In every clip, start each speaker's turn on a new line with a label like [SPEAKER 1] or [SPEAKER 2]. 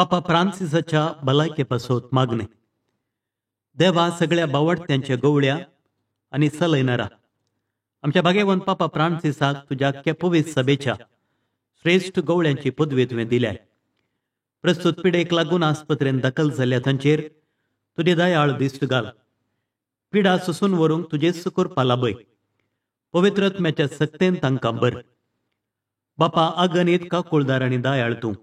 [SPEAKER 1] पापा फ्रांसिसाच्या भलायके पासत मागणे. देवा सगळ्या बावडत्यांच्या गवळ्या आनी सलयनारा आमच्या भाग्यवंत पापा फ्रांसिसाक तुज्या पवित्र सभेच्या श्रेश्ठ गवळ्यांची पदवी तुवें दिल्या. प्रस्तुत पिडेक लागून आस्पत्रेन दाखल जाल्ल्या तांचेर तुजे दयाळ दिश्ट घाल. पिडा सोसून व्हरूंक तुजेच करपा लाभय. पवित्र आत्म्याच्या सक्तेन तांकां बर. बापा अगणीत काकुळदार आनी दयाळ तूं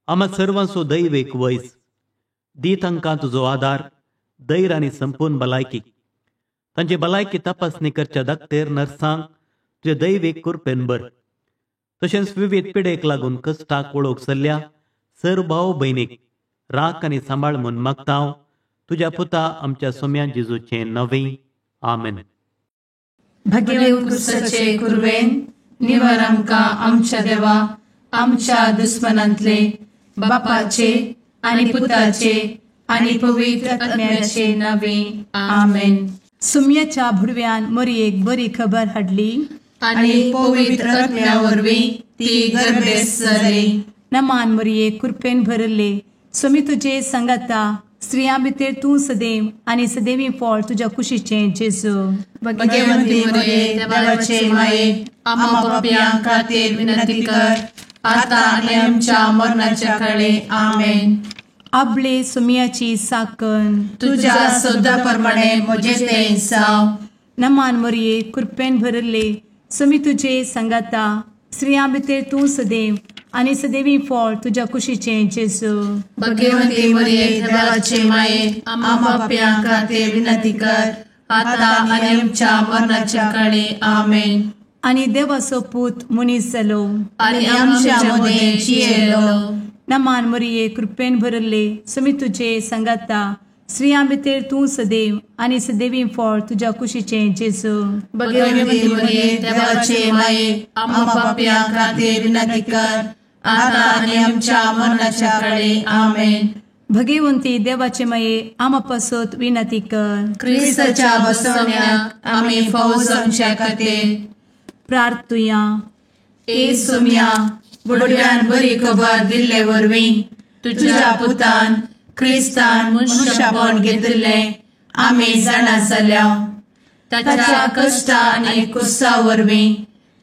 [SPEAKER 1] आमा सर्वांचो दैवेक वैज दी तांकां तुजो आदार, धैर्य आनी संपूर्ण भलायकी. तांची भलायकी तपासणी करच्या दाक्तेर नर्सांक तुजे दैवीक कृपेन बर. तशेंच विविध पिडेक लागून कश्टाक वळख सरल्या सर भाव भयणीक राख आनी सांबाळ म्हूण मागता हांव तुज्या पुता आमच्या सोम्या जेजूचें नवें. आमेन.
[SPEAKER 2] भगेवंत क्रिस्ताचे कुर्वेन निवर आमकां आमच्या देवा आमच्या दुस्मनांतले बापाचे आनी पुताचे आनी पवित्र आत्म्याचे नावे. आमेन.
[SPEAKER 3] सुम्याच्या भुडव्यान मोरयेक बरी खबर हाडली
[SPEAKER 2] आनी पवित्र आत्म्या वरवीं ती गर्भेस्त जाली.
[SPEAKER 3] नमान मोरये, कृपेन भरले, स्वामी तुजे संगाता, स्त्रियां भितर तूं सदैव आनी सदैवी फळ तुज्या कुशीचें जेजू.
[SPEAKER 2] भगवंती मोरये, देवाचे माये, आम्हा पाप्यां खातीर विनंती कर आता आनी आमच्या मरणाच्या काळे. आमेन.
[SPEAKER 3] आपले सुमियाची साकन
[SPEAKER 2] तुज्या सदा प्रमाणे म्हजें तें जावं.
[SPEAKER 3] नमान मोरये, कृपेन भरले, स्वामी तुजे संगाता, स्त्रियां भितर तूं सदैव आनी सदैवी फळ तुज्या कुशीचें जेजू.
[SPEAKER 2] भगवंती मोरये, देवाचे माये, आम्हा पाप्यां खातीर विनंती कर आता आनी आमच्या मरणाच्या काळे. आमेन.
[SPEAKER 3] आनी देवाचो पूत मनीस जालो
[SPEAKER 2] आनी आमच्या मदें जियेलो.
[SPEAKER 3] नमान मोरये, कृपेन भरले, स्वामी तुजे संगाता, स्त्रियां भितर तूं सदैव आनी सदैवी फळ तुज्या कुशीचें जेजू.
[SPEAKER 2] भगवंती मोरये, देवाचे माये, आम्हा पाप्यां खातीर विनंती कर आता आनी आमच्या मरणाच्या काळे. आमेन.
[SPEAKER 3] भगवंती देवाचे माये, आम्हा पासत विनंती कर.
[SPEAKER 2] क्रिस्ताच्या बसवण्याक आमी फावो जावच्या खातीर
[SPEAKER 3] प्रार्थुया.
[SPEAKER 2] ए सोम्या, बुडव्यान बरी खबर दिल्ले वरवीं तुज्या पुतान क्रिस्तान मनुष्यपण घेतिल्लें आमी जाणा जाल्या. ताच्या कश्टा आनी कुस्सा वरवीं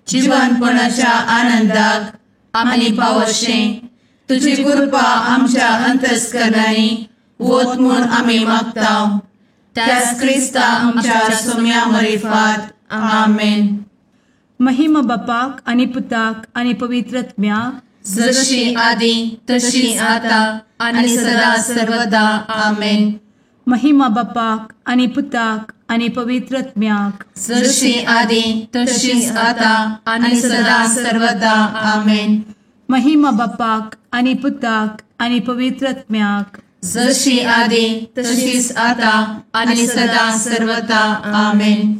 [SPEAKER 2] जिवनपणाच्या आनंदाक आमी पावशें तुजी कृपा आमच्या अंतस्करणांनी वत म्हूण आमी मागता. त्याच क्रिस्ता आमच्या सोम्या मरिफात. आमेन.
[SPEAKER 3] महिमा बापाक आनी पुताक आनी पवित्र आत्म्याक,
[SPEAKER 2] जशी आदी तशी आता आनी सदा सर्वदा. आमेन.
[SPEAKER 3] महिमा बापाक आनी पुताक आनी पवित्र आत्म्याक,
[SPEAKER 2] जशी आदी तशीच आता आनी सदा सर्वदा. आमेन.
[SPEAKER 3] महिमा बापाक आनी पुताक आनी पवित्र आत्म्याक,
[SPEAKER 2] जशी आदी तशीच आता आनी सदा सर्वदा. आमेन.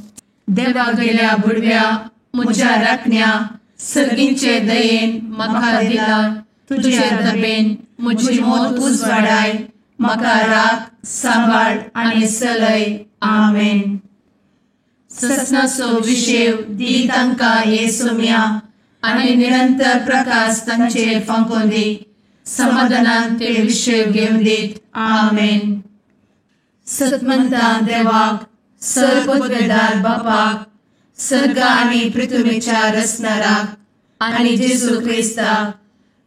[SPEAKER 2] देवा गेल्या बुडव्या म्हज्या राखण्या सर्गींचे दयेन म्हाका दिला तुजे दबेन म्हजी मोत उजवाडाय म्हाका राख सांबाळ आनी सलय. आमेन. ससनाचो विशेव दी तांकां हे सोम्या आनी निरंतर प्रकाश तांचेर फांकोवन दी. समाधानान ते विशेव घेवन दीत. आमेन. सतमंता देवाक, सर पदवेदार बापाक, सर्ग आनी पृथ्वीच्या रचणाराक आनी जेजू क्रिस्ताक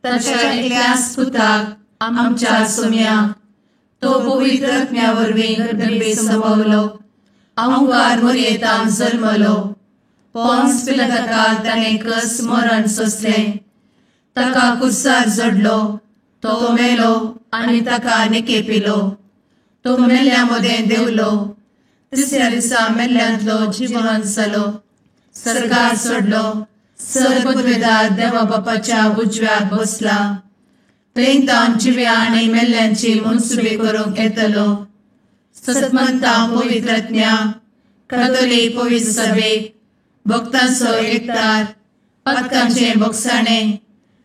[SPEAKER 2] ताच्या एकल्याच पुताक आमच्या सोम्याक, तो पवित्र आत्म्या वरवीं गर्भे संभवलो, अंकार मोरयेतान जल्मलो, पोन्स पिलाताकाल ताणें कस मरण सोंसलें, ताका कुर्सार जडलो, तो मेलो आनी ताका निकेपिलो, तो मेल्ल्या मदें देंवलो, तिसऱ्या दिसा मेल्ल्यांतलो जिवन जालो, सर्गार सोडलो, सर पदवेदार देवा बापाच्या उजव्याक बसला, थंय तावन जिव्या आनी मेल्ल्यांची मनसुबी करूंक येतलो. सतमंता पवित्र आत्म्या, कातोलीक पवित्र सभेक, भक्तांचो एकतार, पातकांचें भोगसाणें,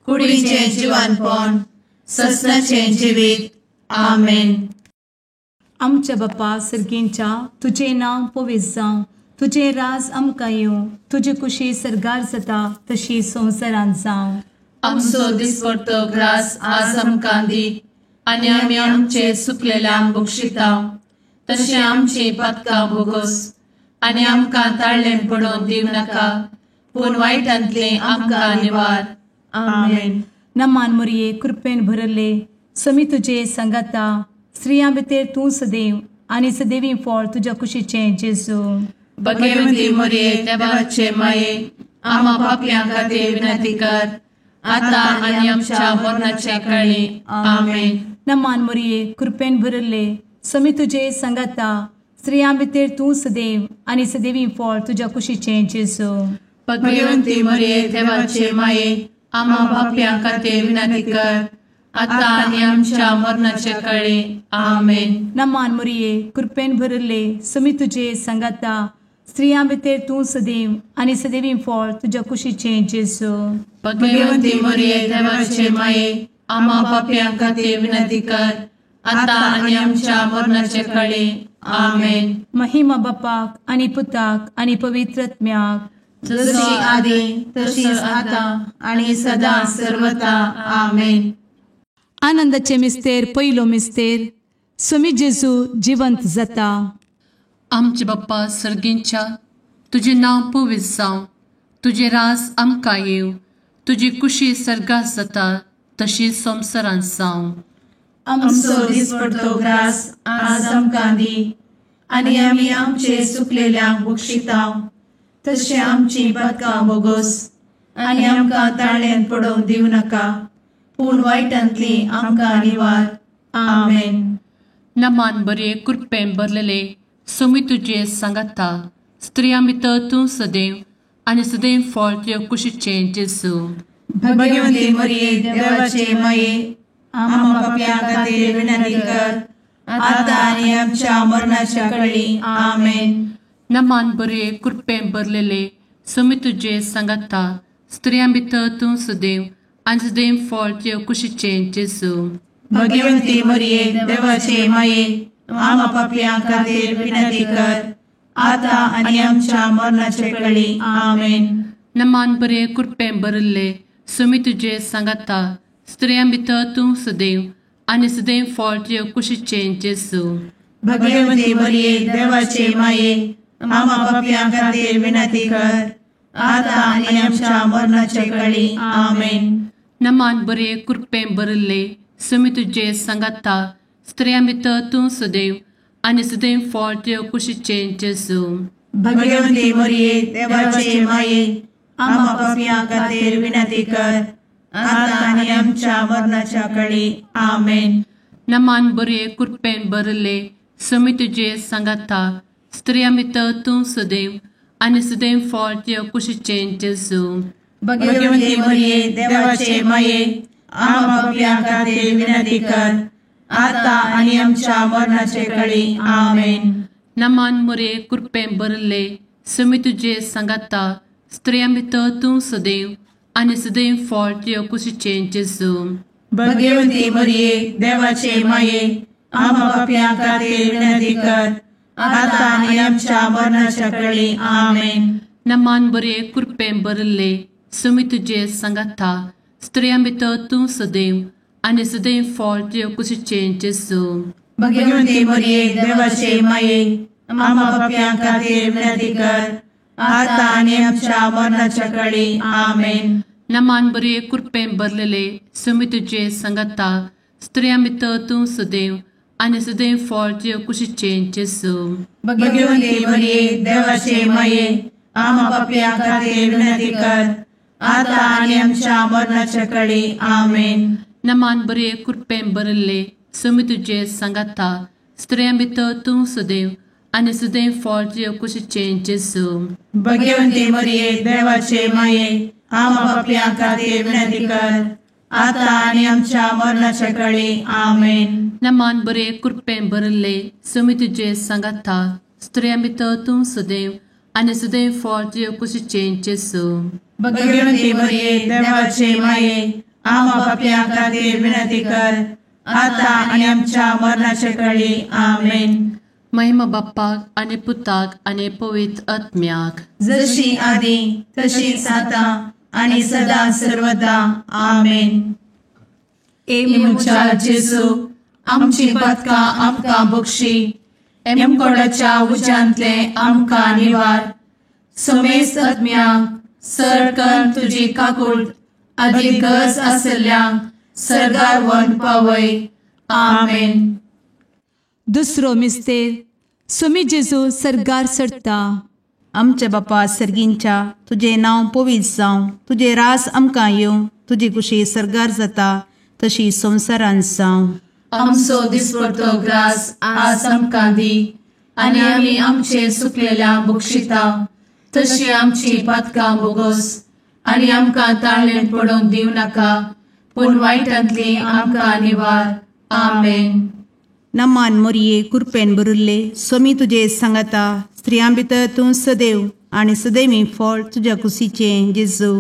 [SPEAKER 2] कुडीचें जिवानपण, ससनाचें जिवीत. आमेन.
[SPEAKER 3] आमच्या बापा सर्गींच्या, तुजें नांव पवित्र जावं, तुजें राज आमकां येवं, तुजी कुशी सर्गार जाता तशी संवसारांत जावं.
[SPEAKER 2] आमचो दिसपडतो ग्रास आज आमकां दी आनी आमी आमचे सुकलेल्यांक बक्षिता तशें आमची पातकां भोगोस आनी आमकां ताळ्ळें पडोवन दिवं नाका पूण वायटांतलें आमकां निवार. आमेन.
[SPEAKER 3] नमान मोरये कृपेन भरले समी तुजे सांगाता स्त्रियां भितर तूं सदैव आनी सदैवी फळ तुज्या कुशीचें जेजू.
[SPEAKER 2] भगवती मोरये देवाचे माये आमा पापयां खातीर विनंती कर आतां आनी आमच्या मरणाच्या काळी. आमेन.
[SPEAKER 3] नमान मोरये कृपेन भरले समी तुजे सांगाता स्त्रियां भितर तूं सदैव आनी सदैवी फळ तुज्या कुशीचें जेजू.
[SPEAKER 2] भगवती मोरये देवाचे माये आमा पापयां खातीर विनंती कर आतां आनी आमच्या मरणाच्या काळी. आमेन.
[SPEAKER 3] नमान मोरये कृपेन भरले समी तुजे सांगाता स्त्रियां भितर तूं सदैव आनी सदैवी फळ तुज्या कुशीचें जेजू.
[SPEAKER 2] भगवती मोरये देवाचे माये आमा पापयां खातीर विनंती कर आतां आनी आमच्या मरणाच्या काळी. आमेन.
[SPEAKER 3] महिमा बापाक आनी पुताक आनी पवित्र आत्म्याक,
[SPEAKER 2] जशी आदी तशीच आतां आनी सदां सर्वता. आमेन.
[SPEAKER 3] आनंदाचे मिस्तेर पयलो मिस्तेर स्वामी जेजू जिवंत जाता.
[SPEAKER 4] आमचे बाप्पा सर्गींच्या, तुजें नांव पवित्र जावं, तुजें रास आमकां येवं, तुजी कुशी सर्गात जाता तशी संवसारांत जावं.
[SPEAKER 2] आमचो दिसपडतो ग्रास आज आमकां दी आनी आमी आमचे सुकलेल्यांक बक्षिता तशें आमची पातकां भोगोस आनी आमकां ताळ्यांत पडोवन दिवं नाका पूण वायटांतली आमकां निवार. आमेन.
[SPEAKER 4] नमान बरे कृपेन भरलेले स्वामी तुजे सांगाता, स्त्रियां भितर तूं सदैव आनी सदैव फळ तुज्या कुशीचें जेजू.
[SPEAKER 2] भगवती मोरये देवाचे माये आमा पापयां खातीर विनंती कर आतां आनी आमच्या मरणाच्या काळी. आमेन.
[SPEAKER 4] नमान बरे कृपेन भरलेले स्वामी तुजे सांगाता, स्त्रियां भितर तूं सदैव आनी सदैव फळ तुज्या कुशीचें जेजू.
[SPEAKER 2] भगवती मोरये देवाचे माये आमा पापयां खातीर विनंती कर आतां आनी आमच्या मरणाच्या काळी. आमेन.
[SPEAKER 4] नमान बरे कृपेन भरलेले स्वामी तुजे सांगाता, स्त्रियां भितर तूं सदैव आनी सदैव फळ तुज्या कुशीचें जेजू.
[SPEAKER 2] भगवती मोरये देवाचे माये आमा पापयां खातीर विनंती कर आतां आनी आमच्या मरणाच्या काळी. आमेन.
[SPEAKER 4] नमान बरे कृपेन भरलेले स्वामी तुजे सांगाता, स्त्रियां भितर तूं सदैव आनी सदैव फळ तुज्या कुशीचें जेजू.
[SPEAKER 2] भगवती मोरये देवाचे माये आमा पापयां खातीर विनंती कर आतां आनी आमच्या मरणाच्या काळी. आमेन.
[SPEAKER 4] नमान बरे कृपेन भरलेले स्वामी तुजे सांगाता, स्त्रियां भितर तूं सदैव आनी सदैव फळ तुज्या कुशीचें जेजू.
[SPEAKER 2] भगवती मोरये देवाचे माये आमा पापयां खातीर विनंती कर आतां आनी आमच्या मरणाच्या काळी. आमेन.
[SPEAKER 4] नमान मोरये कृपेन भरलेले स्वामी तुजे सांगाता, स्त्रियां भितर तूं सदैव आनी सदैव फळ तुज्या कुशीचें जेजू.
[SPEAKER 2] भगवती मोरये देवाचे माये आमा पापयां खातीर विनंती कर आतां आनी आमच्या मरणाच्या काळी. आमेन.
[SPEAKER 4] नमान बरे कृपेन भरलेले स्वामी तुजे सांगाता, स्त्रियां भितर तूं सदैव आनी सदैव फळ तुज्या कुशीचें जेजू.
[SPEAKER 2] भगवती मोरये देवाचे माये आमा पापयां खातीर विनंती कर आतां आनी आमच्या मरणाच्या काळी. आमेन.
[SPEAKER 4] नमान बरे कृपेन भरलेले स्वामी तुजे सांगाता, स्त्रियां भितर तूं सदैव आनी सदैव फळ तुज्या कुशीचें जेजू.
[SPEAKER 2] भगवती मोरये देवाचे माये आमा पापयां खातीर विनंती कर आतां आनी आमच्या मरणाच्या काळी. आमेन.
[SPEAKER 4] नमान बरे कृपेन भरलेले स्वामी तुजे सांगाता, स्त्रियां भितर तूं सदैव आनी सदैव फळ तुज्या कुशीचें जेजू.
[SPEAKER 2] भगवती मोरये देवाचे माये आमा पापयां खातीर विनंती कर आतां आनी आमच्या मरणाच्या काळी. आमेन.
[SPEAKER 4] नमान बरे कृपेन भरलेले स्वामी तुजे सांगाता, स्त्रियां भितर तूं सदैव आनी सदैव फळ तुज्या कुशीचें जेजू.
[SPEAKER 2] भगवती मोरये देवाचे माये आमा पापयां खातीर विनंती कर आतां आनी आमच्या मरणाच्या काळी. आमेन.
[SPEAKER 4] महिमा बाप्पाक आनी पुताक आनी पवित्र आत्म्याक,
[SPEAKER 2] जशी आदी तशीच आतां आनी सदां सर्वदा. आमेन. ए म्हज्या जेजू, आमची पातकां आमकां बक्षी, एमकोडाच्या उज्यांतले आमकां निवार. समेस्त आत्म्यांक सरकन तुजी काकूट आदी गरज आसल्ल्यांक सर्गार व्हरून पावय. आमेन.
[SPEAKER 3] दुसरो मिस्तेर, सुमी जेजू सर्गार चडटा.
[SPEAKER 5] आमच्या बापा सर्गींच्या, तुजें नांव पवित्र जावं, तुजें राज आमकां येवं, तुजी कुशी सर्गार जाता तशी संवसारांत जावं.
[SPEAKER 2] आमचो दिसपडतो ग्रास आज आमकां दी आनी आमी आमचे सुकलेल्या बक्षिता तशी आमची पातकां बोगस आनी आमकां ताळेन पडोवंक दिवं नाका, पूण वायटांतली आमकां निवार. आमेन.
[SPEAKER 5] नमान मोरये, कुरपेन भरिल्ले, सोमी तुजे सांगाता, स्त्रियां भितर तूं सदैव आनी सदैवी फळ तुज्या कुशीचें जेजू.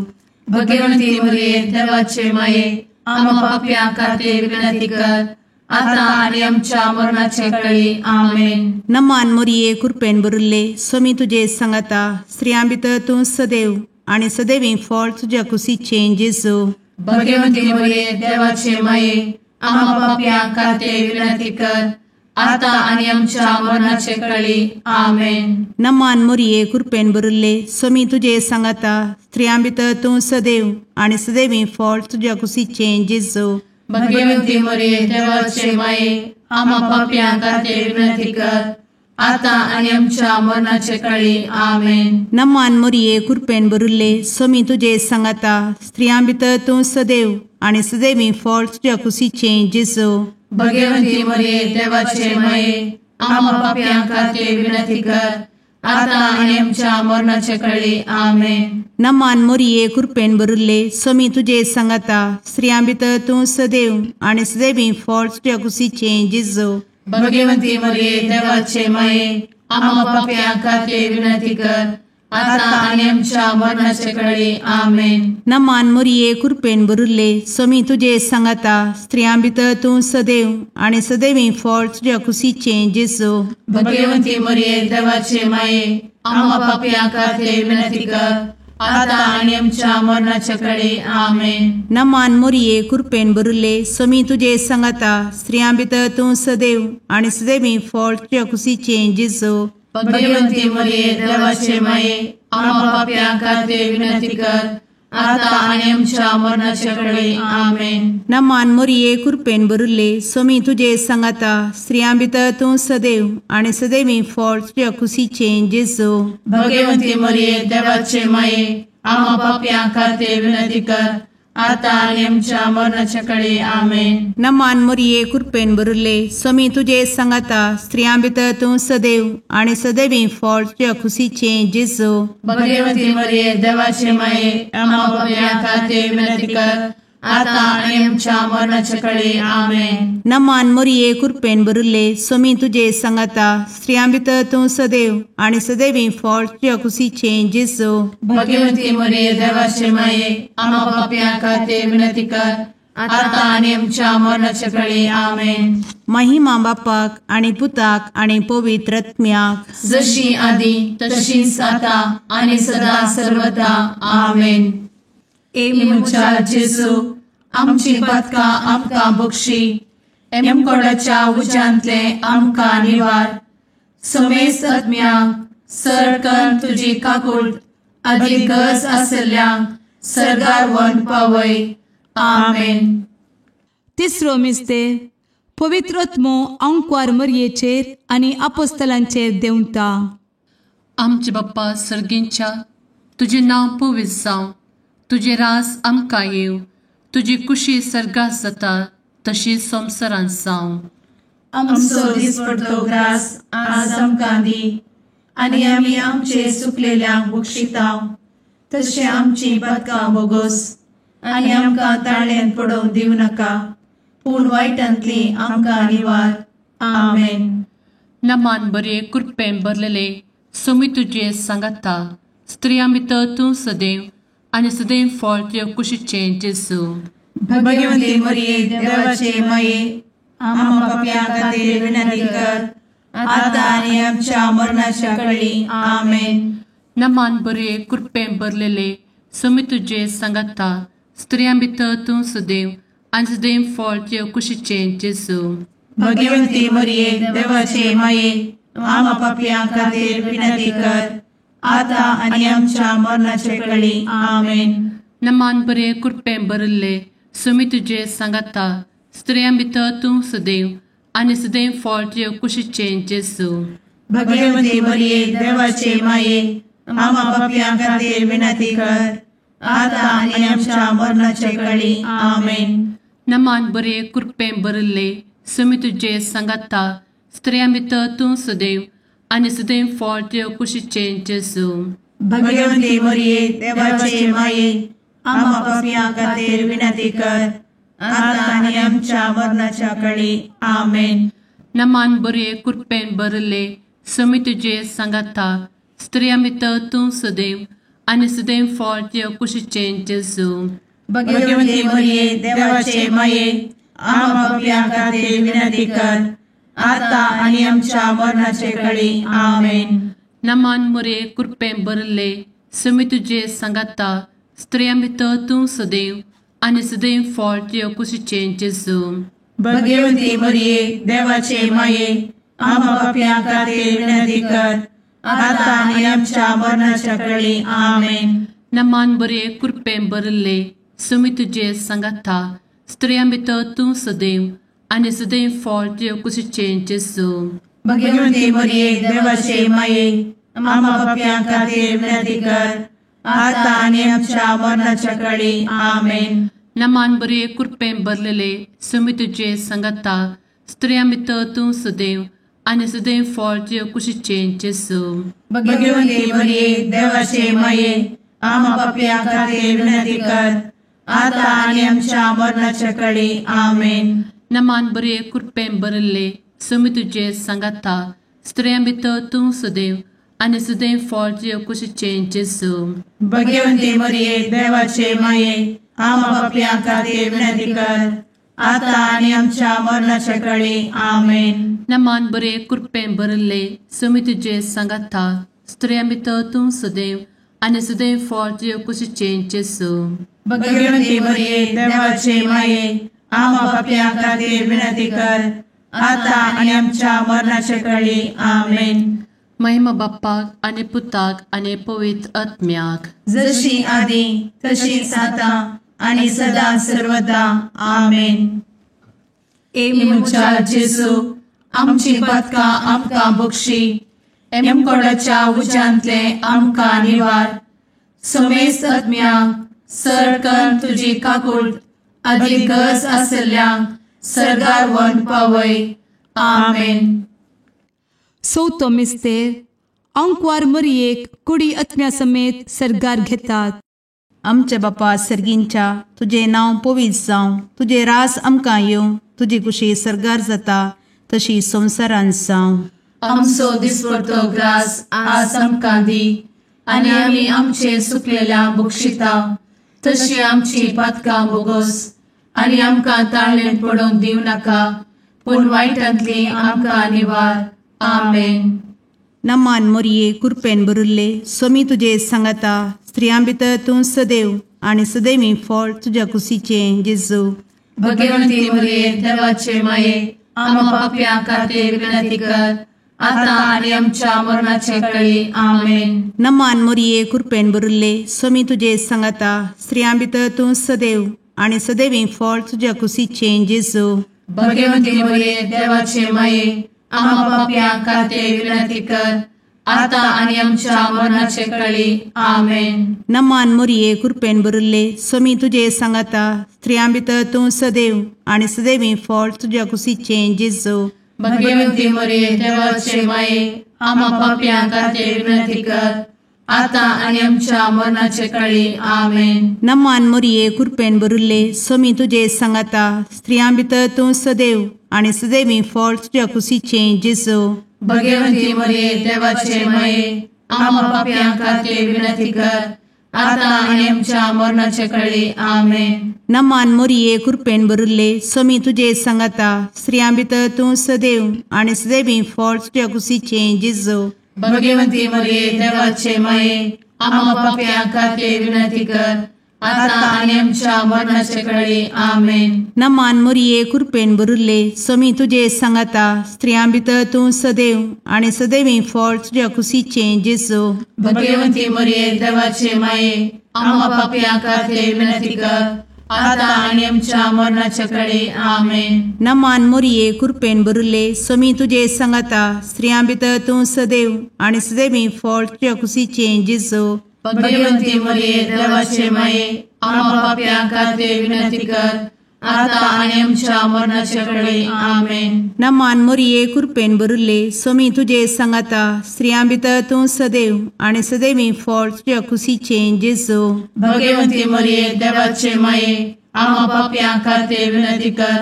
[SPEAKER 2] भगवंती मोरये, देवाचे माये, आमा पापयां खातीर विनंती कर, आतां आनी आमच्या मरणाचे कळी. आमेन.
[SPEAKER 5] नमान मोरये, कुरपेन भरिल्ले, सोमी तुजे सांगाता, स्त्रियां भितर तूं सदैव आनी सदैवी फळ तुज्या कुशीचें जेजू.
[SPEAKER 2] भगवंती मोरये, देवाचे माये, आमा पापयां खातीर विनंती कर, आतां आनी आमच्या मरणाचे कळी. आमेन.
[SPEAKER 5] नमान मोरये, कुरपेन भरिल्ले, सोमी तुजे सांगाता, स्त्रियां भितर तूं सदैव आनी सदैवी फळ तुज्या कुशीचें जेजू.
[SPEAKER 2] भगवंती मोरये, देवाचे माये, आमा पापयां खातीर विनंती कर, आतां आनी आमच्या मरणाचे कळी. आमेन.
[SPEAKER 5] नमान मोरये, कुरपेन भरिल्ले, सोमी तुजे सांगाता, स्त्रियां भितर तूं सदैव आनी सदैवी फळ तुज्या कुशीचें जेजू.
[SPEAKER 2] भगवंती मोरये, देवाचे माये, आमा पापयां खातीर विनंती कर, आतां आनी आमच्या मरणाचे कळी. आमेन.
[SPEAKER 5] नमान मोरये, कुरपेन भरिल्ले, सोमी तुजे सांगाता, स्त्रियां भितर तूं सदैव आनी सदैवी फळ तुज्या कुशीचें जेजू.
[SPEAKER 2] भगवंती मोरये, देवाचे माये, आमा पापयां खातीर विनंती कर, आतां आनी आमच्या मरणाचे कळी. आमेन.
[SPEAKER 5] नमान मोरये, कुरपेन भरिल्ले, सोमी तुजे सांगाता, स्त्रियां भितर तूं सदैव आनी सदैवी फळ तुज्या कुशीचें जेजू.
[SPEAKER 2] भगवंती मोरये, देवाचे माये, आमा पापयां खातीर विनंती कर, आतां आनी आमच्या मरणाचे कळी. आमेन.
[SPEAKER 5] नमान मोरये, कुरपेन भरिल्ले, सोमी तुजे सांगाता, स्त्रियां भितर तूं सदैव आनी सदैवी फळ तुज्या कुशीचें जेजू.
[SPEAKER 2] भगवंती मोरये, देवाचे माये, आमा पापयां खातीर विनंती कर, आतां आनी आमच्या मरणाचे कळी. आमेन.
[SPEAKER 5] नमान मोरये, कुरपेन भरिल्ले, सोमी तुजे सांगाता, स्त्रियां भितर तूं सदैव आनी सदैवी फळ तुज्या कुशीचें जेजू.
[SPEAKER 2] भगवंती मोरये, देवाचे माये, आमा पापयां खातीर विनंती कर, आतां आनी आमच्या मरणाचे कळी. आमेन.
[SPEAKER 5] नमान मोरये, कुरपेन भरिल्ले, सोमी तुजे सांगाता, स्त्रियां भितर तूं सदैव आनी सदैवी फळ तुज्या कुशीचें जेजू.
[SPEAKER 2] भगवंती मोरये, देवाचे माये, आमा पापयां खातीर विनंती कर, आतां आनी आमच्या मरणाचे कळी. आमेन.
[SPEAKER 5] नमान मोरये, कुरपेन भरिल्ले, सोमी तुजे सांगाता, स्त्रियां भितर तूं सदैव आनी सदैवी फळ तुज्या कुशीचें जेजू.
[SPEAKER 2] भगवंती मोरये, देवाचे माये, आमा पापयां खातीर विनंती कर, आतां आनी आमच्या मरणाचे कळी. आमेन.
[SPEAKER 5] महिमा बापाक आनी पुताक आनी पवित्र आत्म्याक,
[SPEAKER 2] जशी आदी तशीच आतां आनी सदां सर्वदा. आमेन. ए म्हज्या जेजू, आमची पातकां आमकां बक्षी, एमकोडाच्या उज्यांतले आमकां निवार. समेस्त आत्म्यांक सरकन तुजी काकूट आदी गरज आसल्ल्यांक सर्गार व्हरून पावय. आमेन.
[SPEAKER 3] तिसरो मिस्तेर, पवित्र आत्मो आंकवार मरयेचेर आनी आपोस्तलांचेर देंवता.
[SPEAKER 4] आमचे बाप्पा सर्गींच्या, तुजें नांव पवित्र जावं, तुजें राज आमकां येवं, तुजी कुशी सर्गार जाता तशी संवसारांत जावं.
[SPEAKER 2] आमचो दिसपडतो ग्रास आज आमकां दी आनी आमी आमचे सुकलेल्यांक बक्षिता तशें आमची पातकां बोगोस आनी आमकां ताळ्यांत पडोवंक दिवं नाका, पूण वायटांतली आमकां निवार. आमेन.
[SPEAKER 4] नमान बरे कृपेन भरलेले, सोमी तुजे सांगाता, स्त्रियां भितर तूं सदैव आनी सदैव फळ तुज्या कुशीचें जेजू.
[SPEAKER 2] भगवंती मरिये, देवाचे माये, आम्हा पापयां खातीर विनंती कर, आतां आनी आमच्या मरणाच्या कळी. आमेन.
[SPEAKER 4] नमान बरे कृपेन भरलेले, सोमी तुजे सांगाता, स्त्रियां भितर तूं सदैव आनी सदैव फळ तुजे कुशीचें जेजू.
[SPEAKER 2] भगवंती मरिये देवाचे माये, आमा पापयां खातीर विनंती कर, आतां आनी आमच्या मरणाचे कळी. आमेन.
[SPEAKER 4] नमान बरे कृपेन भरिल्ले, सोमी तुजे सांगाता, स्त्रियां भितर तूं सदैव आनी सदैव फळ तुजे कुशीचें जेजू.
[SPEAKER 2] भगवंती मरिये देवाचे माये, आमा पापयां खातीर विनंती कर, आतां आनी आमच्या मरणाचे कळी. आमेन.
[SPEAKER 4] नमान बरे कृपेन भरिल्ले, सोमी तुजे सांगाता, स्त्रियां भितर तूं सदैव आनी सदैव फळ तुजे कुशीचें जेजू.
[SPEAKER 2] भगवंती मरिये देवाचे माये, आमा पापयां खातीर विनंती कर, आतां आनी आमच्या मरणाच्या कळी. आमेन.
[SPEAKER 4] नमान बरे कृपेन भरिल्ले, सोमी तुजे सांगाता, स्त्रियां भितर तूं सदैव आनी सदैव फळ तुजे कुशीचें जेजू.
[SPEAKER 2] भगवंती मरिये देवाचे माये, आमा पापयां खातीर विनंती कर, आतां आनी आमच्या मरणाचे कळी. आमेन.
[SPEAKER 4] नमान मरिये कृपेन भरिल्ले, सोमी तुजे सांगाता, स्त्रियां भितर तूं सदैव आनी सदैव फळ तुजे कुशीचें जेजू.
[SPEAKER 2] भगवंती मरिये देवाचे माये, आमा पापयां खातीर विनंती कर, आतां आनी आमच्या मरणाच्या कळी. आमेन.
[SPEAKER 4] नमान बरे कृपेन भरिल्ले, सोमी तुजे सांगाता, स्त्रियां भितर तूं सदैव आनी सदैव फळ तुजे कुशीचें जेजू.
[SPEAKER 2] भगवंती मरिये देवाचे माये, आमा पापयां खातीर विनंती कर, आतां आनी आमच्या मरणाच्या कळी. आमेन.
[SPEAKER 4] नमान बरे कृपेन भरलेले, सोमी तुजे सांगाता, स्त्रियां भितर तूं सदैव आनी सदैव फळ तुजे कुशीचें जेजू.
[SPEAKER 2] भगवंती मरिये देवाचे माये, आमा पापयां खातीर विनंती कर, आतां आनी आमच्या मरणाच्या कळी. आमेन.
[SPEAKER 4] नमान बरे कृपेन भरिल्ले, सोमी तुजे सांगाता, स्त्रियां भितर तूं सदैव आनी सदैव फळ तुजे कुशीचें जेजू.
[SPEAKER 2] भगवंती मरिये देवाचे माये, आमा पापयां खातीर विनंती कर, आतां आनी आमच्या मरणाच्या कळी. आमेन.
[SPEAKER 4] नमान बरे कृपेन भरिल्ले, सोमी तुजे सांगाता, स्त्रियां भितर तूं सदैव आनी सदैव फळ तुजे कुशीचें जेजू.
[SPEAKER 2] भगवंती मरिये देवाचे माये, आमा पापयां खातीर विनंती कर, आतां आनी आमच्या मरणाचे कळी. आमेन.
[SPEAKER 4] महिमा बाप्पाक आनी पुताक आनी पवित्र आत्म्याक,
[SPEAKER 2] जशी आदी तशीच आतां आनी सदा सर्वदा. आमेन.
[SPEAKER 3] ए
[SPEAKER 2] म्हज्या जेजू, आमची पातकां आमकां बक्षी, एमकोडाच्या उज्यांतले आमकां निवार, समेस्त आत्म्यांक सरकन तुजी काकूट आदी गरज आशिल्ल्यांक सर्गार व्हरून पावय. आमेन.
[SPEAKER 3] चवथो मिस्तेर, आंकवार मरियेक कुडी आत्म्या समेत सर्गार घेतात.
[SPEAKER 5] आमच्या बापा सर्गींच्या, तुजें नांव पवित्र जावं, तुजें राज आमकां येवं, तुजी कुशी सर्गार जाता तशी संवसारांत जावं.
[SPEAKER 2] आमचो दिसपडतो ग्रास आज आमकां दी, आनी आमी आमचे सुकलेल्या बक्षिता तशी आमची पातकां बोगस, आनी आमकां ताळणेंत पडोवंक दिवं नाका, पूण वायटांतली आमकां निवार. आमेन.
[SPEAKER 5] नमान मरिये कृपेन भरिल्ले, सोमी तुजे सांगाता, स्त्रियां भितर तूं सदैव आनी सदैवी फळ तुज्या कुशीचें जेजू.
[SPEAKER 2] भगवंती मरिये देवाचे माये, आमा पापयां खातीर विनंती कर, आतां आनी आमच्या मरणाचे कळी. आमेन.
[SPEAKER 5] नमान मरिये कृपेन भरिल्ले, सोमी तुजे सांगाता, स्त्रियां भितर तूं सदैव आनी सदैवी फळ तुज्या कुशीचें जेजू.
[SPEAKER 2] भगवंती मरिये देवाचे माये, आमा पापयां खातीर विनंती कर, आतां आनी आमच्या मरणाचे कळी. आमेन.
[SPEAKER 5] नमान मरिये कृपेन भरिल्ले, सोमी तुजे सांगाता, स्त्रियां भितर तूं सदैव आनी सदैवी फळ तुज्या कुशीचें जेजू.
[SPEAKER 2] भगवंती मरिये देवाचे माये, आमा पापयां खातीर विनंती कर, आतां आनी आमच्या मरणाचे कळी. आमेन.
[SPEAKER 5] नमान मरिये कृपेन भरिल्ले, सोमी तुजे सांगाता, स्त्रियां भितर तूं सदैव आनी सदैवी फळ तुज्या कुशीचें जेजू.
[SPEAKER 2] भगवंती मरिये देवाचे माये, आमा पापयां खातीर विनंती कर, आतां आनी आमच्या मरणाचे कळी. आमेन.
[SPEAKER 5] नमान मरिये कृपेन भरिल्ले, सोमी तुजे सांगाता, स्त्रियां भितर तूं सदैव आनी सदैवी फळ तुज्या कुशीचें जेजू.
[SPEAKER 2] भगवंती मरिये देवाचे माये, आम्हा पापयां खातीर विनंती कर आतां आनी आमच्या मरणाचे कळी. आमेन.
[SPEAKER 5] नमान मोरये कृपेन भरिल्ले स्वामी तुजे सांगाता, स्त्रियां भितर तूं सदैव आनी सदैवी फळ तुज्या कुशीचें जेजू.
[SPEAKER 2] भगवंती मोरये देवाचे माये आम्हा पापयां खातीर विनंती कर आतां आनी आमच्या मरणाचे कळी. आमेन.
[SPEAKER 5] नमान मोरये कृपेन भरिल्ले स्वामी तुजे सांगाता, स्त्रियां भितर तूं सदैव आनी सदैवी फळ तुज्या कुशीचें जेजू.
[SPEAKER 2] भगवंती मोरये देवाचे माये आम्हा पापयां खातीर विनंती कर आतां आनी आमच्या मरणाचे कळी. आमेन.
[SPEAKER 5] नमान मोरये कृपेन भरिल्ले स्वामी तुजे सांगाता, स्त्रियां भितर तूं सदैव आनी सदैवी फळ तुज्या कुशीचें जेजू.
[SPEAKER 2] भगवंती मोरये देवाचे माये आम्हा पापयां खातीर विनंती कर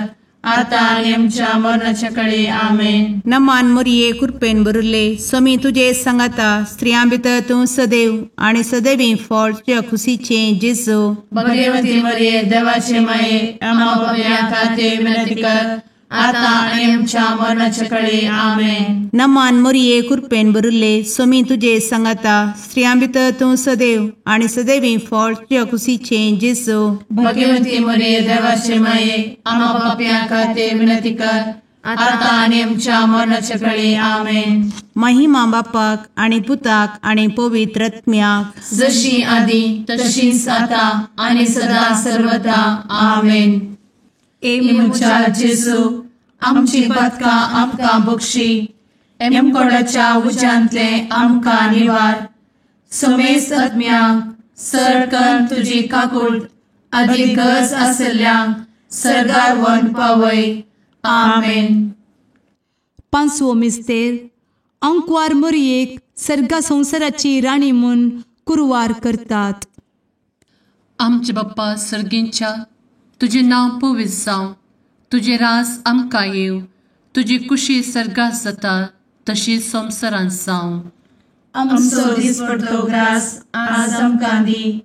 [SPEAKER 2] आतां आनी आमच्या मरणाचे कळी. आमेन.
[SPEAKER 5] नमान मोरये कृपेन भरिल्ले स्वामी तुजे सांगाता, स्त्रियां भितर तूं सदैव आनी सदैवी फळ तुज्या कुशीचें जेजू.
[SPEAKER 2] भगवंती मोरये देवाचे माये आम्हा पापयां खातीर विनंती कर आतां आनी आमच्या मरणाचे कळी. आमेन.
[SPEAKER 5] नमान मोरये कृपेन भरिल्ले स्वामी तुजे सांगाता, स्त्रियां भितर तूं सदैव आनी सदैवी फळ तुज्या कुशीचें जेजू.
[SPEAKER 2] भगवंती मोरये देवाचे माये आम्हा पापयां खातीर विनंती कर आतां आनी आमच्या मरणाचे कळी. आमेन.
[SPEAKER 5] महिमा बापाक आनी पुताक आनी पवित्र आत्म्याक,
[SPEAKER 2] जशी आदी तशीच आतां आनी सदा सर्वदा. आमेन. ए म्हज्या जेजू आमची पातकां आमकां बक्षी, एमकोडाच्या उज्यांतले आमकां निवार, समेस्त आत्म्यांक सरकन तुजी काकूट आदी गरज आशिल्ल्यांक सर्गार व्हरून पावय. आमेन.
[SPEAKER 3] पांचवो मिस्तेर आंकवार मोरयेक सर्गा संवसाराची राणी म्हूण कुरवार करतात.
[SPEAKER 4] आमचे बाप्पा सर्गींच्या, तुजें नांव पवित्र जावं, तुजें रास आमकां येवं, तुजी कुशी सर्गात जाता तशी संवसारांत जावं.
[SPEAKER 2] आमचो दिसपडतो ग्रास आज आमकां दी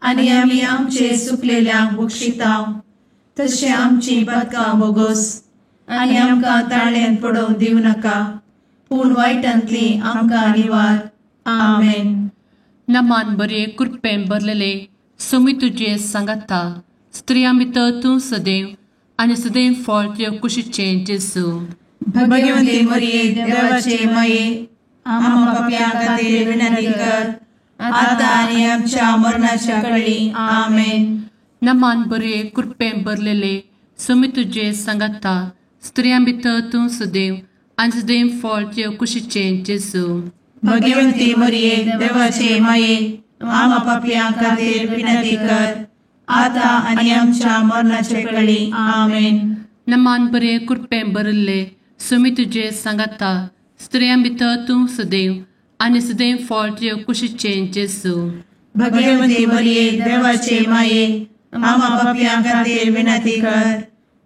[SPEAKER 2] आनी आमी आमचे सुकलेल्यांक बक्षितांव तशें आमची पातकां बोगोस आनी आमकां ताळ्यांत पडोवंक दिवं नाका, पूण वायटांतली आमकां निवार. आमेन.
[SPEAKER 4] नमान बरे कृपेन भरलेले स्वामी तुजे सांगाता, स्त्रियां भितर तूं सदैव आनी सदैव फळ तुज्या कुशीचें जेजू.
[SPEAKER 2] भगवंती मोरये देवाचे माये आम्हा पापयां खातीर विनंती कर आतां आनी आमच्या मरणाच्या कळी. आमेन.
[SPEAKER 4] नमान बरे कृपेन भरलेले स्वामी तुजे सांगाता, स्त्रियां भितर तूं सदैव आनी सदैव फळ तुज्या कुशीचें जेजू.
[SPEAKER 2] भगवंती मोरये देवाचे माये आम्हा पापयां खातीर विनंती कर आतां आनी आमच्या मरणाचे कळी. आमेन.
[SPEAKER 4] नमान बरे कृपेन भरिल्ले स्वामी तुजे सांगाता, स्त्रियां भितर तूं सदैव आनी सदैव फळ तुज्या कुशीचें जेजू.
[SPEAKER 2] भगवंती मोरये देवाचे माये आम्हा पापयां खातीर विनंती कर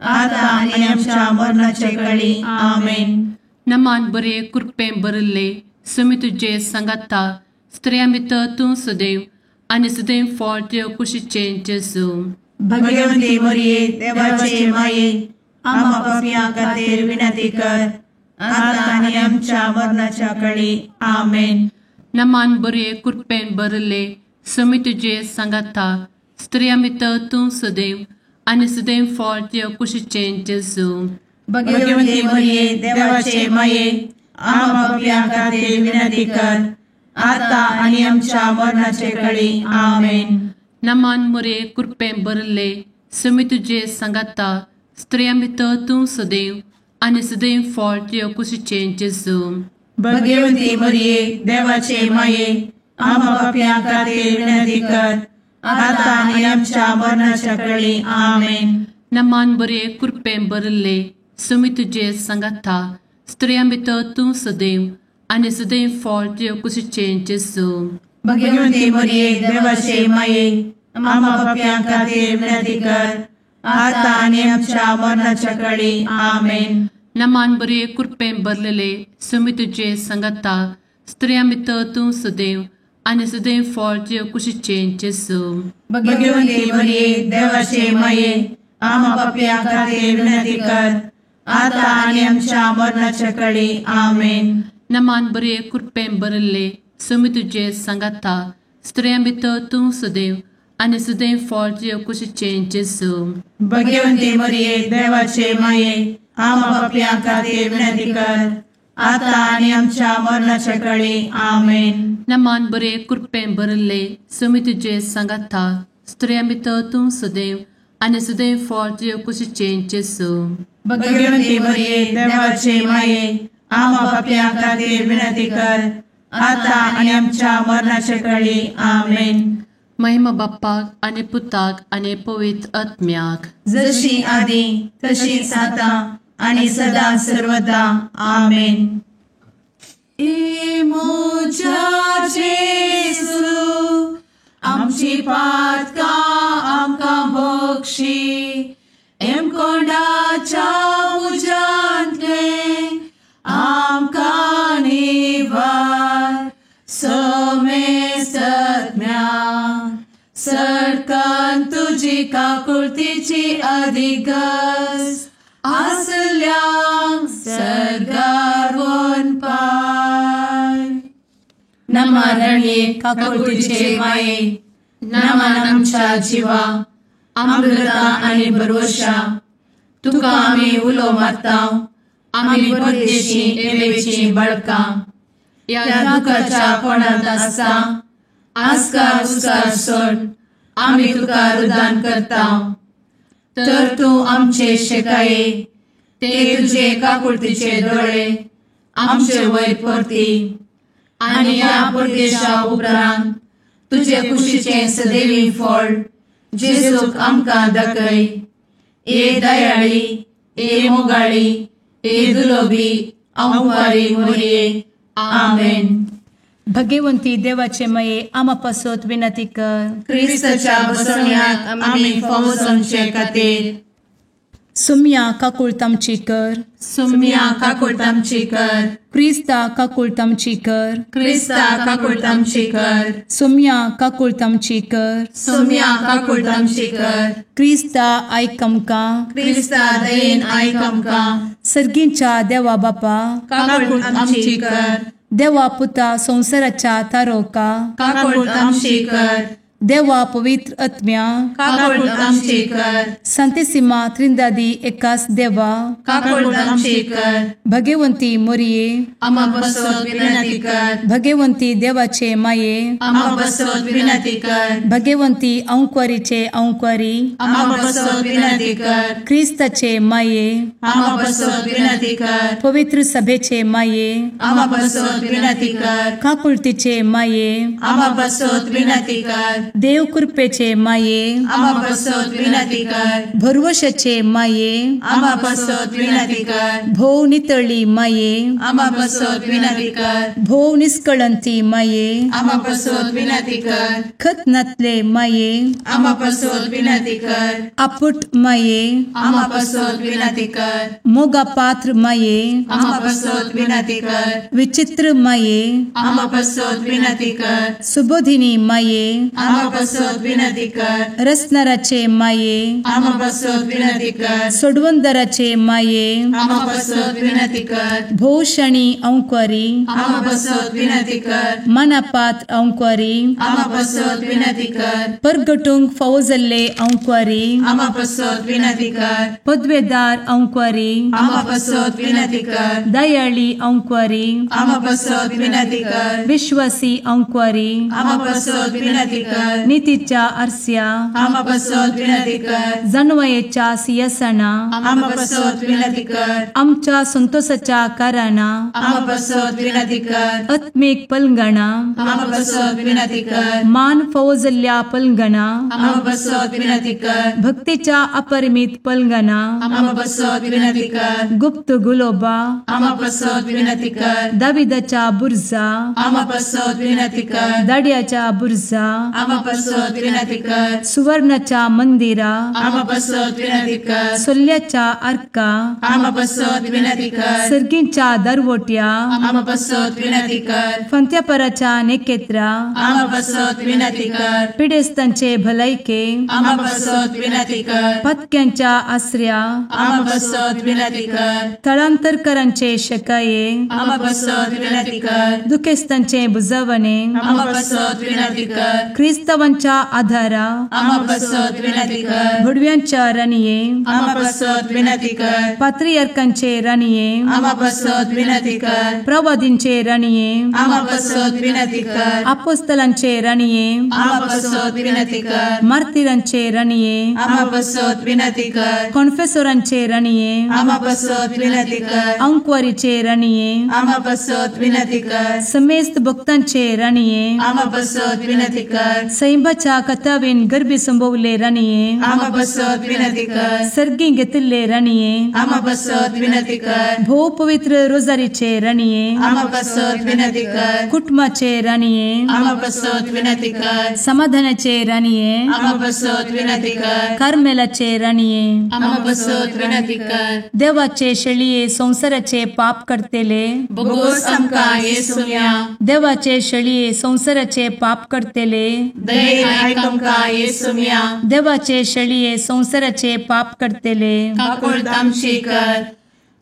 [SPEAKER 2] आतां आनी आमच्या मरणाचे कळी. आमेन.
[SPEAKER 4] नमान बरे कृपेन भरिल्ले स्वामी तुजे सांगाता, स्त्रियां भितर तूं सदैव आनी सदैव फळ तुज्या कुशीचें जेजू.
[SPEAKER 2] भगवंती मोरये देवाचे माये आम्हा पापयां खातीर विनंती कर आतां आनी आमच्या मरणाच्या कळी. आमेन.
[SPEAKER 4] नमान बरे कृपेन भरिल्ले स्वामी तुजे सांगाता, स्त्रियां भितर तूं सदैव आनी सदैव फळ तुज्या कुशीचें जेजू.
[SPEAKER 2] भगवंती मोरये देवाचे माये आम्हा पापयां खातीर विनंती कर आतां आनी आमच्या मरणाचे कळी. आमेन.
[SPEAKER 4] नमान मोरये कृपेन भरिल्ले स्वामी तुजे सांगाता, स्त्रियां भितर तूं सदैव आनी सदैव फळ तुज्या कुशीचें जेजू.
[SPEAKER 2] भगवंती मोरये देवाचे माये आम्हा पापयां खातीर विनंती कर आतां आनी आमच्या मरणाच्या कळी. आमेन.
[SPEAKER 4] नमान बरे कृपेन भरिल्ले स्वामी तुजे सांगाता, स्त्रियां भितर तूं सदैव आनी सदैव फळ तुज्या कुशीचें जेजू.
[SPEAKER 2] भगवंती मोरये देवाचे माये आम्हा पापयां खातीर विनंती कर आतां आनी आमच्या मरणाच्या कळी. आमेन.
[SPEAKER 4] नमान बरे कृपेन भरलेले स्वामी तुजे सांगाता, स्त्रियां भितर तूं सदैव आनी सदैव फळ तुज्या कुशीचें जेजू.
[SPEAKER 2] भगवंती मोरये देवाचे माये आम्हा पापयां खातीर विनंती कर आतां आनी आमच्या मरणाच्या कळी. आमेन.
[SPEAKER 4] नमान बरे कृपेन भरिल्ले स्वामी तुजे सांगाता, स्त्रियां भितर तूं सदैव आनी सदैव फळ तुजे कुशीचें जेजू.
[SPEAKER 2] भगवंती मरिये देवाचे माये, आमा पापयां खातीर विनंती कर, आतां आनी आमच्या मरणाच्या कळी. आमेन.
[SPEAKER 4] नमान बरे कृपेन भरिल्ले, स्वामी तुजे सांगाता, स्त्रियां भितर तूं सदैव आनी सदैव फळ तुजे कुशीचें जेजू.
[SPEAKER 2] भगवंती मरिये देवाचे माये, आमा पापयां खातीर विनंती कर, आतां आनी आमच्या मरणाच्या कळी. आमेन.
[SPEAKER 4] महिमा बाप्पाक आनी पुताक आनी पवित्र आत्म्याक,
[SPEAKER 2] जशी आदी तशीच आतां आनी सदा सर्वदा. आमेन. ए म्हज्या जेजू, आमची पातकां आमकां बक्षी, एमकोंडाच्या उज्यांतलें आमकां निवार, समेस्तज्ञा सरकान तुजी काकुळतीची अधिगस आसल्यांक सर्गार वनपाय. नमरणे काकुळतीचे माये, नमन आमच्या जिवा, अमृता आनी भरवशा, तुका आमी उलो मारता, आमी परदेशी एवेची बळकां, ह्या दुखाच्या कोणांत आसता आस्कार उस्कार सोड आमी तुका रुदान करता, तर तूं आमचे शेकाये ते तुजे काकुळतीचे दोळे आमचे वयर परती, आनी ह्या परदेशा उपरांत तुजे कुशीचें सदैवी फळ जेजूक आमकां दाखय. ए दयाळी, ए मोगाळी, ए दुलोबी आंवारी मोरये. आमेन.
[SPEAKER 3] भगवंती देवाचे मये, आमा पासत विनंती कर.
[SPEAKER 2] क्रिस्ताच्या बसवण्याक आमी फावो जावचे खातीर.
[SPEAKER 3] सुम्या काकुळट आमची कर.
[SPEAKER 2] सुम्या काकुळट आमची कर.
[SPEAKER 3] क्रिस्ता काकुळट आमची कर.
[SPEAKER 2] क्रिस्ता काकुळट आमची कर.
[SPEAKER 3] सुम्या काकुळट आमची कर.
[SPEAKER 2] सुम्या काकुळट आमची कर.
[SPEAKER 3] क्रिस्ता आयक आमकां.
[SPEAKER 2] क्रिस्ता दयेन आयक आमकां.
[SPEAKER 3] सर्गींच्या देवा बापा,
[SPEAKER 2] काकुळट आमची कर.
[SPEAKER 3] देवा पुता संवसाराच्या तारोका,
[SPEAKER 2] काकुळट आमची कर.
[SPEAKER 3] देवा पवित्र आत्म्या,
[SPEAKER 2] काकुळट आमची कर.
[SPEAKER 3] सांतिसिमा त्रिंदादी एकास देवा,
[SPEAKER 2] काकुळट आमची कर.
[SPEAKER 3] भगवंती मोरये,
[SPEAKER 2] आमा पासत विनंती कर.
[SPEAKER 3] भगवंती देवाचे माये,
[SPEAKER 2] आमा पासत विनंती कर.
[SPEAKER 3] भगवंती अंकुरीचे अंकुरी,
[SPEAKER 2] आमा पासत विनंती कर.
[SPEAKER 3] क्रिस्ताचे माये,
[SPEAKER 2] आमा पासत विनंती कर.
[SPEAKER 3] पवित्र सभेचे माये,
[SPEAKER 2] आमा पासत विनंती कर.
[SPEAKER 3] काकुळतीचे माये,
[SPEAKER 2] आमा पासत विनंती कर.
[SPEAKER 3] देव कृपेचे माये,
[SPEAKER 2] आमा पासत विनंती कर.
[SPEAKER 3] भरवशाचे माये,
[SPEAKER 2] आमा पासत विनंती कर.
[SPEAKER 3] भोव नितळी माये,
[SPEAKER 2] आमा पासत विनंती कर.
[SPEAKER 3] भोव निष्कळंती माये,
[SPEAKER 2] आमा पासत विनंती कर.
[SPEAKER 3] खत नातले माये,
[SPEAKER 2] आमा पासत विनंती कर.
[SPEAKER 3] आपुट माये,
[SPEAKER 2] आमा पासत विनंती कर.
[SPEAKER 3] मोगा पात्र माये,
[SPEAKER 2] आमा पासत विनंती कर.
[SPEAKER 3] विचित्र माये,
[SPEAKER 2] आमा पासत विनंती कर.
[SPEAKER 3] सुबोधिनी माये,
[SPEAKER 2] आमा पासत विनंती कर.
[SPEAKER 3] रसनाराचे माये,
[SPEAKER 2] आमा पासत विनंती कर.
[SPEAKER 3] सोडवंदराचे माये,
[SPEAKER 2] आमा पासत विनंती कर.
[SPEAKER 3] भोवशणी अंकुरी,
[SPEAKER 2] आमा पासत विनंती कर.
[SPEAKER 3] मनापात्र अंकुरी,
[SPEAKER 2] आमा पासत विनंती कर.
[SPEAKER 3] परगटूंक फावो जाल्ले अंकुरी,
[SPEAKER 2] आमा पासत विनंती कर.
[SPEAKER 3] पदवेदार अंकुरी,
[SPEAKER 2] आमा पासत विनंती कर.
[SPEAKER 3] दयाळी अंकुरी,
[SPEAKER 2] आमा पासत विनंती कर.
[SPEAKER 3] विश्वासी अंकुरी,
[SPEAKER 2] आमा पासत विनंती कर.
[SPEAKER 3] नितीच्या आरस्या,
[SPEAKER 2] आमा पासत विनंती कर.
[SPEAKER 3] जानवयेच्या सिंहासना,
[SPEAKER 2] आमा पासत विनंती कर.
[SPEAKER 3] आमच्या संतोषाच्या कारणा,
[SPEAKER 2] आमा पासत विनंती कर.
[SPEAKER 3] आत्मीक पलंगणा,
[SPEAKER 2] आमा पासत विनंती कर.
[SPEAKER 3] मान फावो जाल्ल्या पलंगणा,
[SPEAKER 2] आमा पासत विनंती कर.
[SPEAKER 3] भक्तीच्या अपरिमित पलंगणा,
[SPEAKER 2] आमा पासत विनंती कर.
[SPEAKER 3] गुप्त गुलोबा,
[SPEAKER 2] आमा पासत विनंती कर.
[SPEAKER 3] दाविदाच्या बुर्जा,
[SPEAKER 2] आमा पासत विनंती कर.
[SPEAKER 3] दाड्याच्या बुर्जा,
[SPEAKER 2] आमा पासत विनंती कर.
[SPEAKER 3] सुवर्णाच्या मंदिरा
[SPEAKER 2] आमा पासत विनंती कर.
[SPEAKER 3] सोल्ल्याच्या आर्का
[SPEAKER 2] आमा पासत विनंती कर.
[SPEAKER 3] सर्गींच्या दरवोट्या
[SPEAKER 2] आमा पासत विनंती कर.
[SPEAKER 3] फंत्यापराच्या नेकेत्रा
[SPEAKER 2] आमा पासत विनंती कर.
[SPEAKER 3] पिडेस्तांचे भलायके
[SPEAKER 2] आमा पासत विनंती कर.
[SPEAKER 3] पत्क्यांच्या आसऱ्या
[SPEAKER 2] आमा पासत विनंती कर.
[SPEAKER 3] थळांतरकरांचे शकाये
[SPEAKER 2] आमा पासत विनंती कर.
[SPEAKER 3] दुखेस्तांचे बुजवणे
[SPEAKER 2] आमा पासत विनंती कर.
[SPEAKER 3] क्रिस्तावांच्या आधारा
[SPEAKER 2] आमा पासत विनंती कर.
[SPEAKER 3] भुडव्यांच्या राणये
[SPEAKER 2] आमा पासत विनंती कर.
[SPEAKER 3] पात्रियर्कांचे राणये
[SPEAKER 2] आमा पासत विनंती कर.
[SPEAKER 3] प्रवादींचे राणये
[SPEAKER 2] आमा पासत विनंती कर.
[SPEAKER 3] आपोस्तलांचे राणये
[SPEAKER 2] आमा पासत विनंती कर.
[SPEAKER 3] मार्तिरांचे राणये
[SPEAKER 2] आमा पासत विनंती कर.
[SPEAKER 3] कॉन्फेसोरांचे राणये
[SPEAKER 2] आमा पासत विनंती कर.
[SPEAKER 3] अंकवारीचे राणये
[SPEAKER 2] आमा पासत विनंती कर.
[SPEAKER 3] समेस्त भक्तांचे राणये
[SPEAKER 2] आमा पासत विनंती कर.
[SPEAKER 3] सैंबाच्या कथावेन गर्भी संभवले राणये
[SPEAKER 2] आमा पासत विनंती कर.
[SPEAKER 3] सर्गी घेतिल्ले राणये
[SPEAKER 2] आमा पासत विनंती कर.
[SPEAKER 3] भोव पवित्र रोजारीचे राणये
[SPEAKER 2] आमा पासत विनंती कर.
[SPEAKER 3] कुटुंबाचे राणये
[SPEAKER 2] आमा पासत विनंती कर.
[SPEAKER 3] समाधानाचे राणये
[SPEAKER 2] आमा पासत विनंती कर.
[SPEAKER 3] कार्मेलाचे राणये
[SPEAKER 4] आमा पासत विनंती कर.
[SPEAKER 3] देवाचे शेळये संसाराचे पाप करतेले
[SPEAKER 2] बोगोस आमकां येसुम्या
[SPEAKER 3] देवाचे शेळये संसाराचे पाप करतेले
[SPEAKER 2] दयेन आयक आमकां येसुम्या
[SPEAKER 3] देवाचे शेळये संसाराचे पाप करतेले
[SPEAKER 2] काकुळट आमची कर.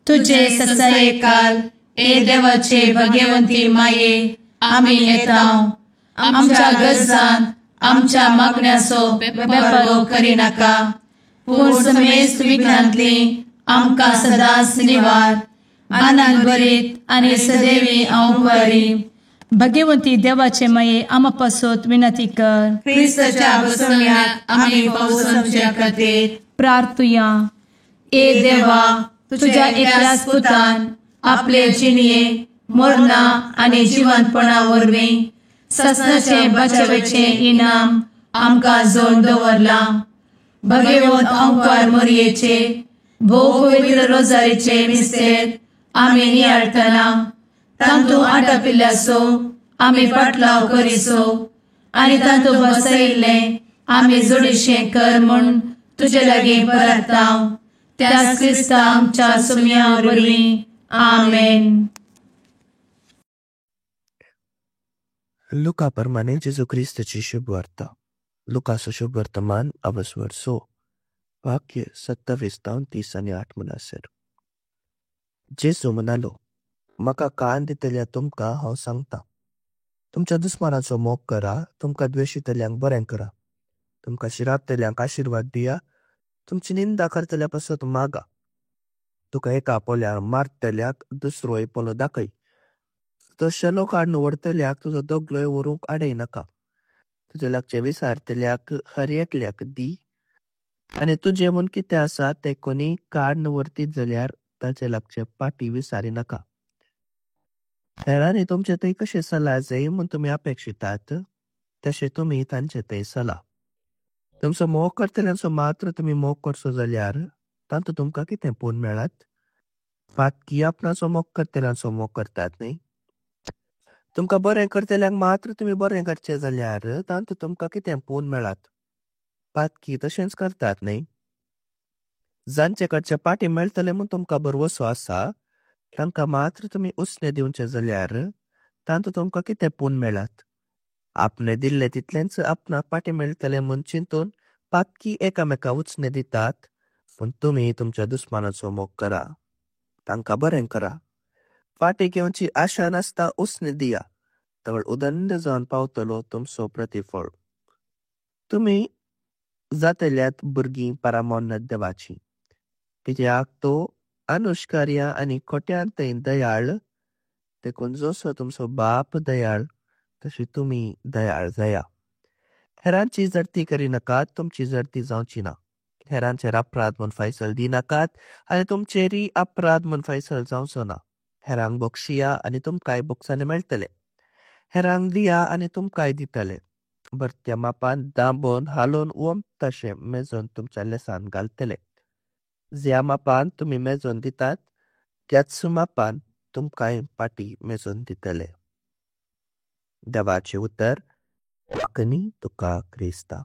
[SPEAKER 3] तुझे
[SPEAKER 2] तुझे ससायेकाल ए देवाचे भगवंती माये आमी येता आमच्या गरजांत आमच्या मागण्याचो बेपारो करिनाका, पूण समेस्त विघ्नांतली आमकां सदांच निवार. आनंद भरीत आनी सदैवी अंकुरी
[SPEAKER 3] भगवंती देवाचे माये आमा पासत विनंती कर.
[SPEAKER 2] क्रिस्ताच्या बसवण्यात आमी पावसाच्या खातीर
[SPEAKER 3] प्रार्थुया.
[SPEAKER 2] ए देवा, तुझ्या एकल्याच पुतान आपले जिणये मरणा आनी जिवंतपणा वरवीं ससनाचे बचावेचे इनाम आमकां जोड दवरलां. भगवंत अंकार मोरयेचे भोव पवित्र रोजारीचे मिस्तेर आमी नियाळटना तांतू आटापिल्ल्याचो आमी पाटलाव करिसो आनी तांतू बसयिल्लें आमी जोडीशें कर म्हूण तुजे लागीं परताव. त्याच क्रिस्ता आमच्या सुम्या वरवीं. आमेन.
[SPEAKER 6] लुका प्रमाणे जेजू क्रिस्ताची शुभ वार्ता. लुकाचो शुभ वर्तमान अवस्वर सो वाक्य 27 तावन 30 आनी 8 म्हणसर. जेजू म्हणालो, म्हाका कान दितल्या तुमकां हांव सांगता, तुमच्या दुस्मानाचो मोग करा, तुमकां द्वेशितल्यांक बरें करा, तुमकां शिरापतल्यांक आशिर्वाद दिया, तुमची निंदा करतल्या पासत मागा, तुका एका पोल्यार मारतल्याक दुसरोय पोलो दाखय, तो शेलो काडून व्हरतल्याक तुजो दगलोय व्हरूंक आडय नाका, तुजे लागचे विसारतल्याक हर एकल्याक दी, आनी तुजें म्हूण कितें आसा तें कोणी काडून व्हरतीत जाल्यार ताचे लागचे पाटी विसारी नाका. हेरांनी तुमचे थंय कशें सला जाय म्हूण तुमी अपेक्षितात तशें तुमी तांचे थंय सला. तुमचो मोग करतल्यांचो मात्र तुमी मोग करचो जाल्यार तांतूं तुमकां कितें पूण मेळत? पातकी आपणाचो मोग करतल्यांचो मोग करतात न्ही? तुमकां बरें करतल्यांक मात्र तुमी बरें करचें जाल्यार तांतूं तुमकां कितें पूण मेळत? पातकी तशेंच करतात न्ही? जांचे कडचे पाटी मेळटले म्हूण तुमकां भरवसो आसा तांकां मात्र तुमी उसणे दिवचे जाल्यार तांतूं तुमकां कितें पूण मेळत? आपणे दिल्ले तितलेंच आपणाक पाटी मेळटले म्हूण चिंतून पातकी एकामेका उचणे दितात, पूण तुमी तुमच्या दुस्मानाचो मोग करा, तांकां बरें करा, फाटी घेवची आशा नासता उसणे दिया, तवळ उदंड जावन पावतलो तुमचो प्रतिफळ. तुमी जातल्यात भुरगीं परामोन्नत देवाची, कित्याक तो अनुष्कार्या आनी खोट्यान थंय दयाळ, देखून जसो तुमचो बाप दयाळ तशी तुमी दयाळ जाया. हेरांची जडती करिनाकात, तुमची जडती जावची ना. हेरांचेर अपराध म्हूण फैसल दिनाकात आनी तुमचेरय अपराध म्हूण फैसल जावचो ना. हेरांक बक्षिया आनी तुमकांय बक्षाने मेळटले, हेरांक दिया आनी तुमकांय दितले. भरत्या मापान दांबोवन हालोवन वमतशें मेजोवन तुमच्या लेसान घालतले. ज्या मापान तुमी मेजोवन दितात त्याच मापान तुमकांय पाटी मेजोवन दितले. देवाचें उतर. मागणी तुका क्रिस्ता.